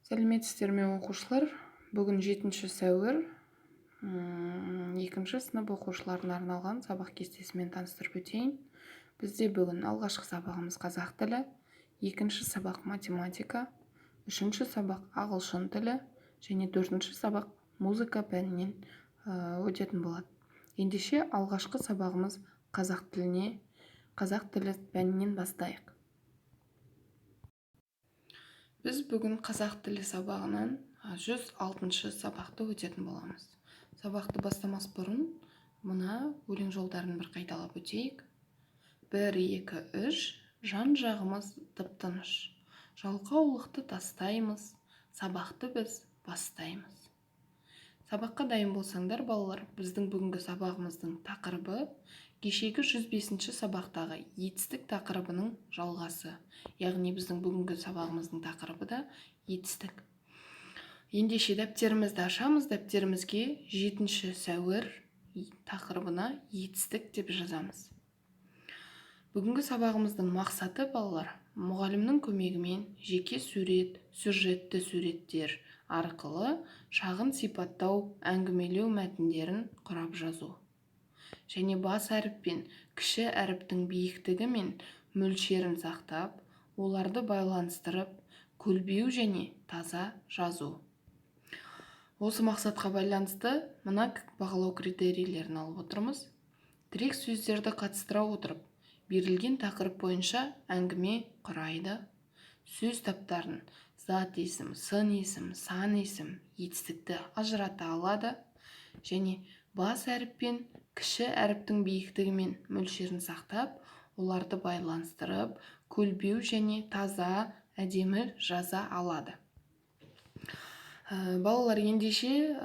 Сәлеметсіздер ме, оқушылар! Бүгін 7 сәуір. Екінші сынып оқушыларына арналған сабақ кестесімен таныстырып өтейін. Бізде бүгін алғашқы сабағымыз қазақ тілі, екінші сабақ математика, үшінші сабақ ағылшын тілі және төртінші сабақ музыка пәнінен өтетін болады. Ендеше, алғашқы сабағымыз қазақ тілі пәнінен бастайық. Біз бүгін қазақ тілі сабағынан 106 сабақты өтетін боламыз. Сабақты бастамас бұрын мына өлең жолдарын бір қайталап өтейік. Бір, екі, үш, жан жағымыз тып тыныш, жалқаулықты тастаймыз, сабақты біз бастаймыз. Сабаққа дайын болсаңдар, балалар, біздің бүгінгі сабағымыздың тақырыбы кешегі 105 сабақтағы етістік тақырыбының жалғасы, яғни біздің бүгінгі сабағымыздың тақырыбы да етістік. Ендеше, дәптерімізді ашамыз. Дәптерімізге 7 сәуір тақырыбына «Етістік» деп жазамыз. Бүгінгі сабағымыздың мақсаты, балалар, мұғалімнің көмегімен жеке сурет, сюжетті суреттер арқылы шағын сипаттау, әңгімелеу мәтіндерін құрап жазу және бас әріп пен кіші әріптің биіктігі мен мөлшерін сақтап, оларды байланыстырып, көлбеу және таза жазу. Осы мақсатқа байланысты мына бағалау критерийлерін алып отырмыз: тірек сөздерді қатыстыра отырып, берілген тақырып бойынша әңгіме құрайды, сөз таптарын, зат есім, сын есім, сан есім, етістікті ажырата алады және бас әріп пен кіші әріптің биіктігі мен мөлшерін сақтап, оларды байланыстырып, көлбеу және таза, әдемі жаза алады. Балалар, ендеше,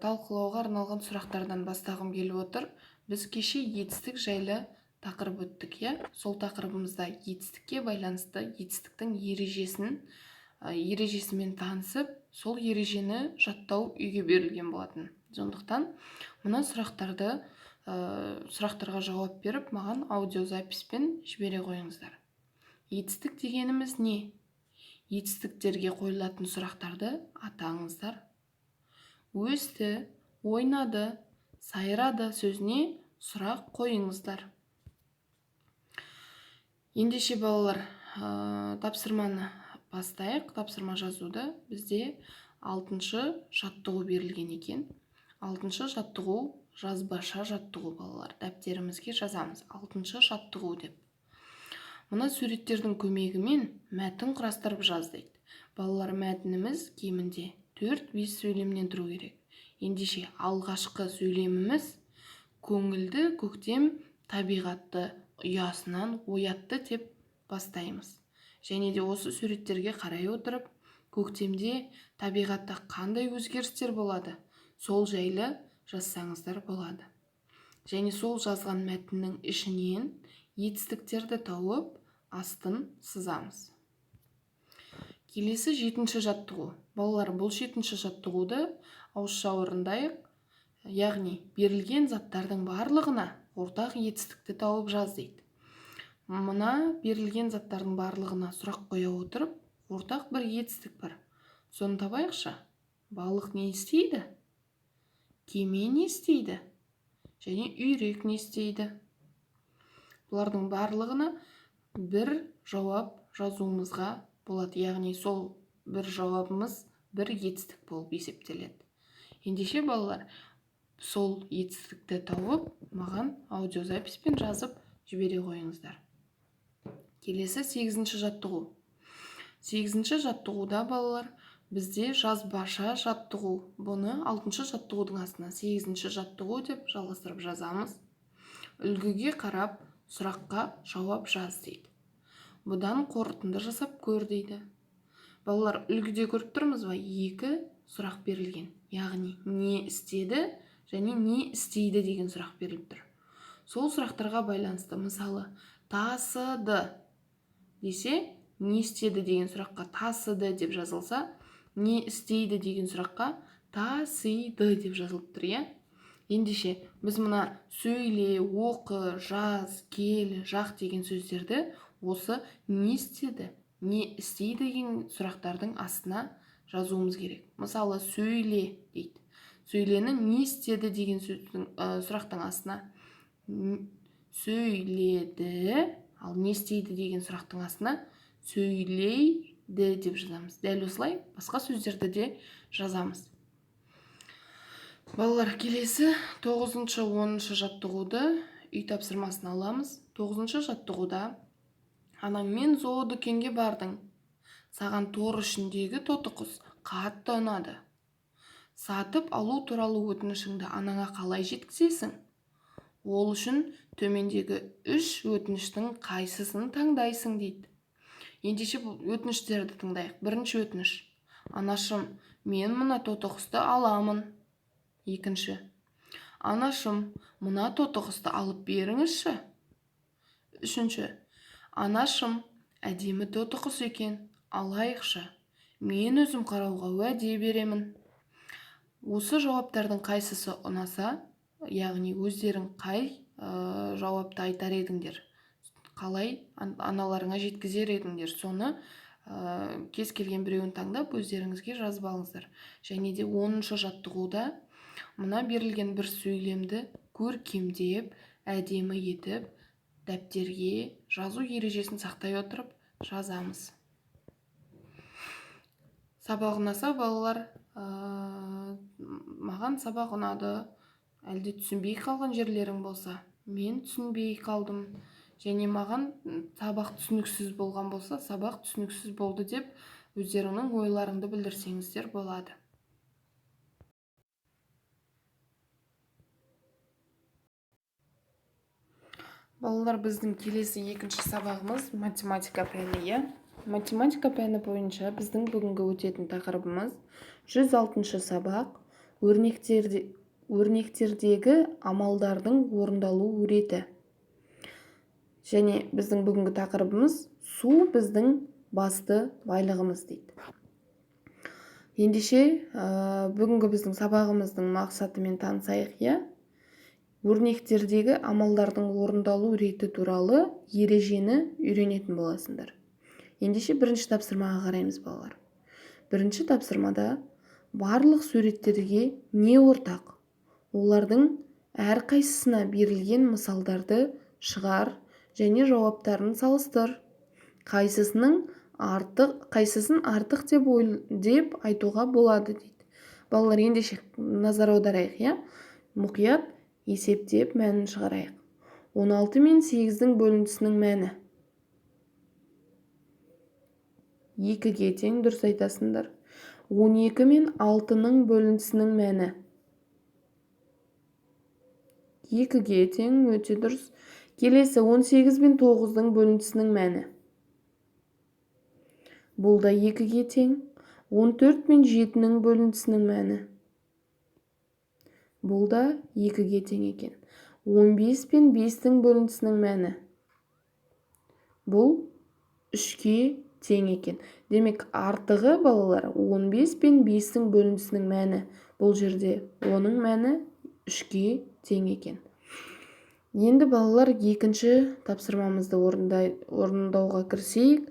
талқылауға арналған сұрақтардан бастағым келіп отыр. Біз кеше етістік жайлы тақырып өттік, иә? Сол тақырыбымызда етістікке байланысты етістіктің ережесімен танысып, сол ережені жаттау үйге берілген болатын. Сондықтан мына сұрақтарға жауап беріп, маған аудиозапись пен жібере қойыңыздар. Етістік дегеніміз не? Етістіктерге қойылатын сұрақтарды атаңыздар. «Өсті», «ойнады», «сайрады» сөзіне сұрақ қойыңыздар. Ендеше, балалар, тапсырманы бастайық, тапсырма жазуды. Бізде алтыншы жаттығу берілген екен. Алтыншы жаттығу – жазбаша жаттығу. Балалар, дәптерімізге жазамыз «алтыншы жаттығу» деп. Мына суреттердің көмегімен мәтін құрастырып жаз дейді. Балалар, мәтініміз кемінде 4-5 сөйлемнен тұру керек. Ендеше, алғашқы сөйлеміміз «Көңілді көктем табиғатты ұясынан оятты» деп бастаймыз. Және де осы суреттерге қарай отырып, көктемде табиғатта қандай өзгерістер болады, сол жайлы жазсаңыздар болады. Және сол жазған мәтіннің ішінен етістіктерді тауып, астын сызамыз. Келесі жетінші жаттығу. Балалар, бұл жетінші жаттығуды ауызша орындайық, яғни берілген заттардың барлығына ортақ етістікті тауып жаз дейді. Мына берілген заттардың барлығына сұрақ қоя отырып, ортақ бір етістік бар, соны табайықшы. Балық не істейді, кеме не істейді және үйрек не істейді? Бұлардың барлығына бір жауап жазуымызға болады, яғни сол бір жауабымыз бір етістік болып есептеледі. Ендеше, балалар, сол етістікті тауып, маған аудиозапись пен жазып жібере қойыңыздар. Келесі сегізінші жаттығу. Сегізінші жаттығуда, балалар, бізде жазбаша жаттығу. Бұны алтыншы жаттығудың астына «сегізінші жаттығу» деп жалғастырып жазамыз. Үлгіге қарап, сұраққа жауап жаз дейді. Бұдан қорытынды жасап көр дейді. Балалар, үлгіде көріп тұрмыз ба, екі сұрақ берілген, яғни «не істеді» және «не істейді» деген сұрақ беріліп тұр. Сол сұрақтарға байланысты, мысалы, «тасыды» десе, «не істеді» деген сұраққа «тасыды» деп жазылса, «не істейді» деген сұраққа «тасиды» деп жазылып тұр, иә? Ендеше, біз мына «сөйле», «оқы», «жаз», «кел», «жақ» деген сөздерді осы «не істеді», «не істейді» деген сұрақтардың астына жазуымыз керек. Мысалы, сөйле дейді. Сөйлені не істеді деген сөздің, сұрақтың астына сөйледі, ал не істейді деген сұрақтың астына сөйлейді деп жазамыз. Дәл осылай басқа сөздерді де жазамыз. Балалар, келесі 9-шы, 10-шы жаттығуды үй тапсырмасын аламыз. 9-шы жаттығуда анаңмен зоодүкенге бардың. Саған тор ішіндегі тотықұс қатты ұнады. Сатып алу туралы өтінішіңді анаңа қалай жеткізесің? Ол үшін төмендегі 3 өтініштің қайсысын таңдайсың дейді. Ендеше бұл өтініштерді тыңдайық. Бірінші өтініш. Анашым, мен мына тотықұсты аламын. Екінші. Анашым, мына тотықұсты алып беріңізші. Үшінші. Анашым, әдемі тотықұс екен, алайықшы. Мен өзім қарауға уәде беремін. Осы жауаптардың қайсысы ұнаса, яғни өздерің қай жауапты айтар едіңдер, қалай аналарыңа жеткізер едіңдер, соны кез келген біреуін таңдап өздеріңізге жазып алыңыздар. Және де 10-шы жаттығуда мына берілген бір сөйлемді көркемдеп, әдемі етіп, дәптерге жазу ережесін сақтай отырып жазамыз. Сабақ ұнаса, балалар, маған сабақ ұнады, әлде түсінбей қалған жерлерің болса, мен түсінбей қалдым, және маған сабақ түсініксіз болған болса, сабақ түсініксіз болды деп өздеріңнің ойларыңды білдірсеңіздер болады. Балалар, біздің келесі екінші сабағымыз математика пәні, иә? Математика пәні бойынша біздің бүгінгі өтетін тақырыбымыз 106-шы сабақ, өрнектердегі амалдардың орындалу реті. Және біздің бүгінгі тақырыбымыз су біздің басты байлығымыз дейді. Ендеше, бүгінгі біздің сабағымыздың мақсатымен танысайық, иә? Өрнектердегі амалдардың орындалу реті туралы ережені үйренетін боласыңдар. Ендеше бірінші тапсырмаға қараймыз, балалар. Бірінші тапсырмада барлық суреттерге не ортақ? Олардың әрқайсысына берілген мысалдарды шығар және жауаптарын салыстыр. Қайсысын артық деп айтуға болады дейді. Балалар, ендеше назар аударайық, иә? Мұқият есептеп мәнін шығарайық. 16 мен 8-дің бөліндісінің мәні 2-ге тең, дұрыс айтасыңдар. 12 мен 6-ның бөліндісінің мәні 2-ге тең, өте дұрыс. Келесі 18 мен 9-ның бөліндісінің мәні. Бұл да 2-ге тең. 14 мен 7-нің бөліндісінің мәні. Бұл да 2-ге тең екен. 15 пен 5-тің бөліндісінің мәні. Бұл 3-ке тең екен. Демек, артығы, балалар, 15 пен 5-тің бөліндісінің мәні. Бұл жерде оның мәні 3-ке тең екен. Енді, балалар, екінші тапсырмамызды орындауға кірісейік.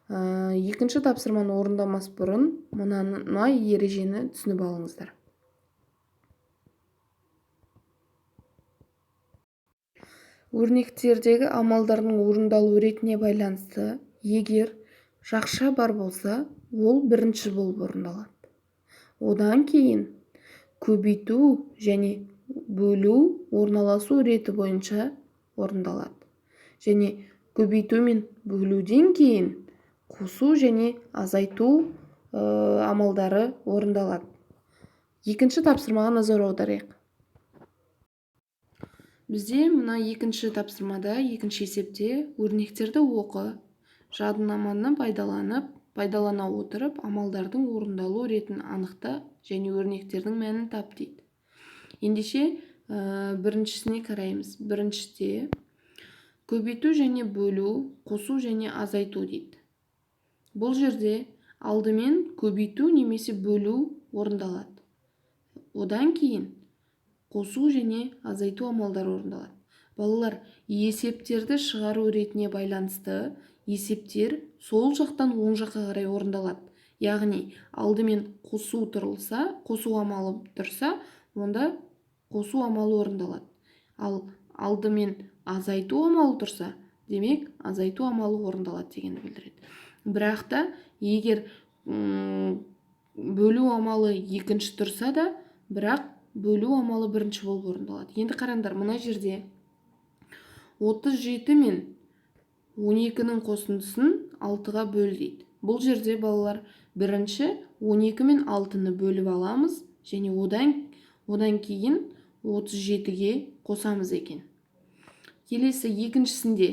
Екінші тапсырманы орындамас бұрын мына ережені түсініп алыңыздар. Өрнектердегі амалдардың орындалу ретіне байланысты, егер жақша бар болса, ол бірінші болып орындалады. Одан кейін көбейту және бөлу орналасу реті бойынша орындалады. Және көбейту мен бөлуден кейін қосу және азайту амалдары орындалады. Екінші тапсырмаға назар аударайық. Бізде мына екінші тапсырмада, екінші есепте өрнектерді оқы, жадынаманы пайдалана отырып, амалдардың орындалу ретін анықта және өрнектердің мәнін тап дейді. Ендеше, біріншісіне қараймыз. Біріншіде көбейту және бөлу, қосу және азайту дейді. Бұл жерде алдымен көбейту немесе бөлу орындалады. Одан кейін қосу және азайту амалдары орындалады. Балалар, есептерді шығару ретіне байланысты есептер сол жақтан оң жаққа қарай орындалады. Яғни алдымен қосу тұрылса, қосу амалы тұрса, онда қосу амалы орындалады. Ал алдымен азайту амалы тұрса, демек азайту амалы орындалады дегенді білдіреді. Бірақ та егер бөлу амалы екінші тұрса да, бірақ бөлу амалы бірінші болып орындалады. Енді қараңдар, мына жерде 37 мен 12-нің қосындысын 6-ға бөл дейді. Бұл жерде, балалар, бірінші 12 мен 6-ны бөліп аламыз және одан кейін 37-ге қосамыз екен. Келесі екіншісінде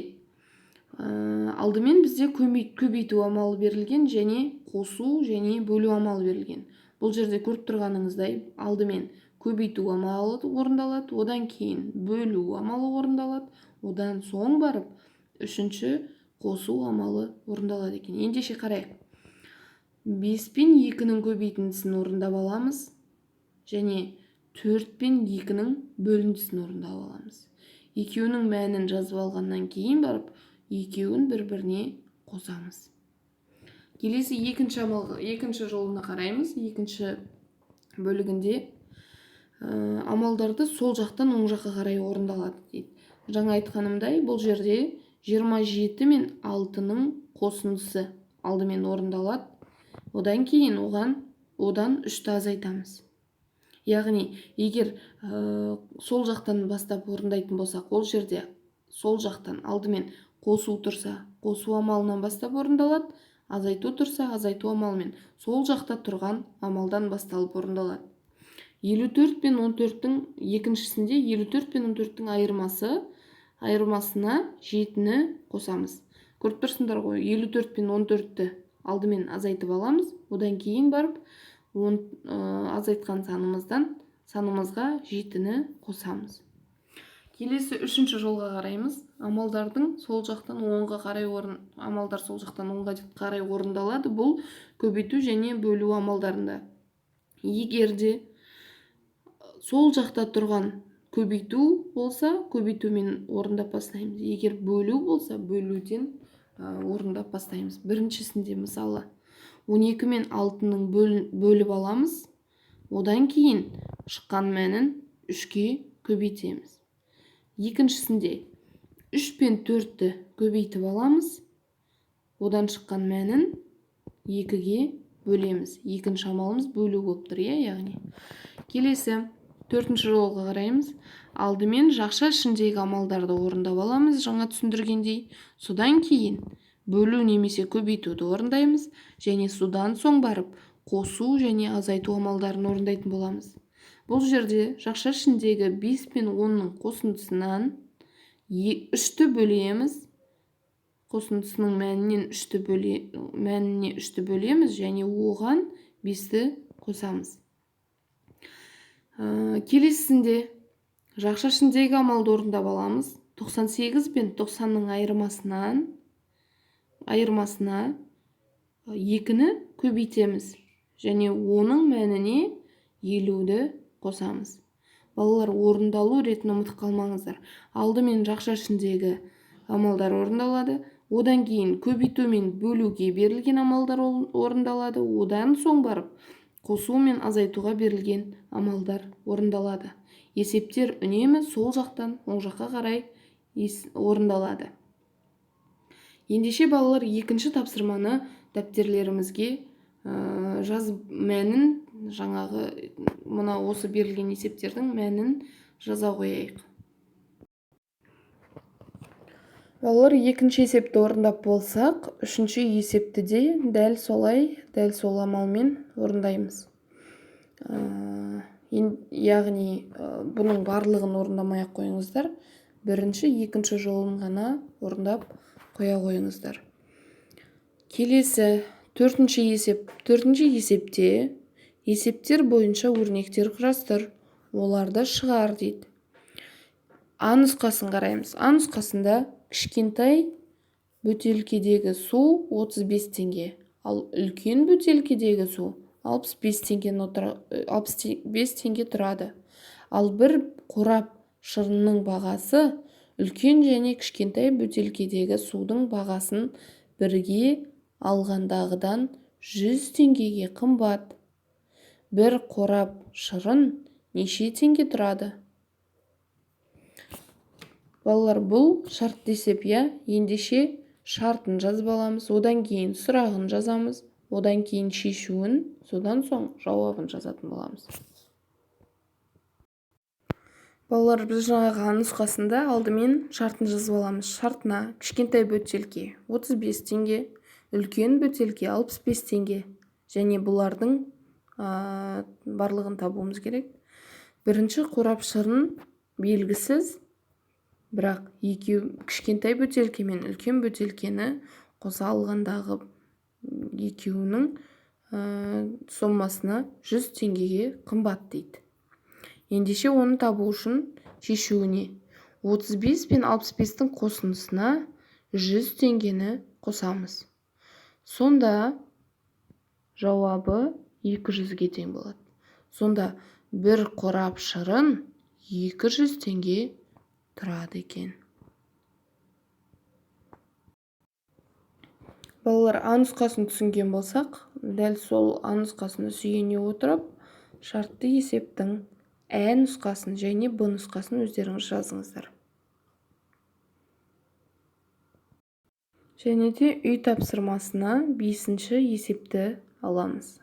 алдымен бізде көбейту амалы берілген және қосу және бөлу амалы берілген. Бұл жерде көріп тұрғаныңыздай, алдымен көбейту амалы орындалады, одан кейін бөлу амалы орындалады, одан соң барып үшінші қосу амалы орындалады екен. Ендеше қарайық. 5 пен 2-нің көбейтіндісін орындап аламыз және 4 пен 2-нің бөліндісін орындап аламыз. Екеуінің мәнін жазып алғаннан кейін барып, екеуін бір-біріне қосамыз. Келесі екінші амал, екінші жолына қараймыз. Екінші бөлігінде амалдарды сол жақтан оң жаққа қарай орындалады дейді. Жаңа айтқанымдай, бұл жерде 27 мен 6-ның қосындысы алдымен орындалады. Одан кейін одан 3-ті азайтамыз. Яғни, егер сол жақтан бастап орындайтын болсақ, ол жерде сол жақтан алдымен қосу тұрса, қосу амалынан бастап орындалады, азайту тұрса, азайту амалымен сол жақта тұрған амалдан басталып орындалады. 54 пен 14-тің екіншісінде 54 пен 14-тің айырмасына 7-ні қосамыз. Көріп тұрсыңдар ғой, 54 пен 14-ті алдымен азайтып аламыз, одан кейін барып азайтқан санымызға 7-ні қосамыз. Келесі үшінші жолға қараймыз. Амалдардың сол жақтан оңға қарай орын, амалдар сол жақтан оңға қарай орындалады. Бұл көбейту және бөлу амалдарында. Егер де сол жақта тұрған көбейту болса, көбейтумен орындап бастаймыз. Егер бөлу болса, бөлуден орындап бастаймыз. Біріншісінде, мысалы, 12 мен 6-ның бөліп аламыз. Одан кейін шыққан мәнін 3-ке көбейтеміз. Екіншісінде 3 пен 4-ті көбейтіп аламыз. Одан шыққан мәнін 2-ге бөлеміз. Екінші амалымыз бөлу болып тұр, иә, яғни. Келесі төртінші жолға қараймыз. Алдымен жақша ішіндегі амалдарды орындап аламыз, жаңа түсіндіргендей. Содан кейін бөлу немесе көбейтуді орындаймыз және содан соң барып қосу және азайту амалдарын орындайтын боламыз. Бұл жерде жақша ішіндегі 5 пен 10-ның қосындысынан 3-ті бөлеміз. Қосындысының мәнінен 3-ті бөле, мәніне 3-ті бөлеміз және оған 5-ті қосамыз. Келесісінде жақша ішіндегі амалды орындап аламыз. 98 пен 90-ның айырмасына 2-ні көбейтеміз және оның мәніне 50-ді қосамыз. Балалар, орындалу ретін ұмытып қалмаңыздар. Алдымен жақша ішіндегі амалдар орындалады, одан кейін көбейту мен бөлуге берілген амалдар орындалады, одан соң барып қосу мен азайтуға берілген амалдар орындалады. Есептер үнемі сол жақтан оң жаққа қарай орындалады. Ендеше, балалар, екінші тапсырманы дәптерлерімізге жазып, мәнін, жаңағы мына осы берілген есептердің мәнін жаза қояйық. Балалар, екінші есепті орындап болсақ, үшінші есепті де дәл солай, дәл сол амалмен орындаймыз. Яғни, бұның барлығын орындамай ақ қойыңыздар. Бірінші, екінші жолын ғана орындап қоя қойыңыздар. Келесі төртінші есеп. Төртінші есепте есептер бойынша өрнектер құрастыр, оларды шығар дейді. А нұсқасын қараймыз. А нұсқасында кішкентай бөтелкедегі су 35 теңге, ал үлкен бөтелкедегі су 65 теңге тұрады. Ал бір қорап шырынның бағасы үлкен және кішкентай бөтелкедегі судың бағасын бірге алғандағыдан 100 теңгеге қымбат. Бір қорап шырын неше теңге тұрады? Балалар, бұл шартты есеп, иә? Ендеше шартын жазып аламыз, одан кейін сұрағын жазамыз, одан кейін шешуін, содан соң жауабын жазатын боламыз. Балалар, біз жаңағы А нұсқасында алдымен шартын жазып аламыз. Шартына кішкентай бөтелке 35 теңге, үлкен бөтелке 65 теңге және бұлардың барлығын табуымыз керек. Бірінші қорап шырын белгісіз, бірақ екеу кішкентай бөтелке мен үлкен бөтелкені қоса алғандағы екеуінің сомасына 100 теңгеге қымбат дейді. Ендеше оны табу үшін шешуіне 35 пен 65-тің қосындысына 100 теңгені қосамыз. Сонда жауабы 200-ге тең болады. Сонда бір қорап шырын 200 теңге тұрады екен. Балалар, А нұсқасын түсінген болсақ, дәл сол А нұсқасына сүйене отырып, шартты есептің Ә нұсқасын және Б нұсқасын өздеріңіз жазыңыздар. Және де үй тапсырмасына 5-ші есепті аламыз.